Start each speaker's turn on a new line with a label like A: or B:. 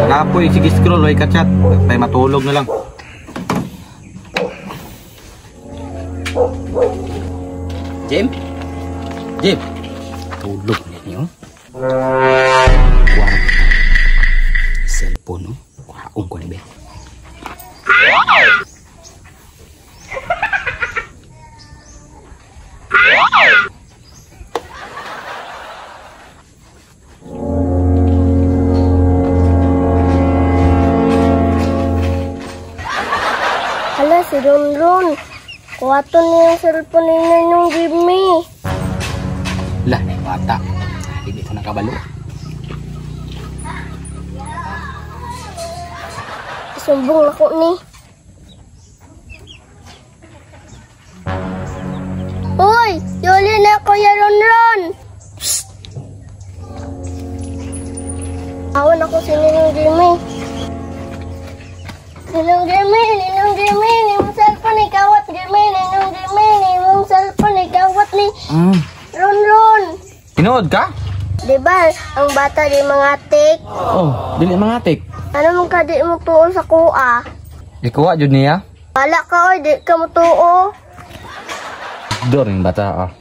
A: Kapoy, sige scroll, way ka-chat. Pay matulog na lang. Jim? Jim? Tulog na niyo. Kwarta. Cellphone, no? Kuhaon ko ni be.
B: Hala, si Ronron. Kuwato niya yung cellphone ni Ninong Jimmy.
A: Lah, bata. Hindi ko nakabalo.
B: Isumbong ako ni. Uy! Yuli na Kuya Ronron! Psst! Awan ako si Ninong Jimmy. Ninong Jimmy! Ninong Jimmy! Nimong cellphone ikawat Jimmy! Ninong Jimmy! Nimong cellphone ikawat ni Ronron!
A: Tinuod ka?
B: Diba, ang bata di mga tik?
A: Oh, dili mga tik.
B: Ano mong ka di mo tuo sa kuha?
A: Ikuha jud niya.
B: Wala ka oy, di ka mo tuo.
A: Dor yung bata ah.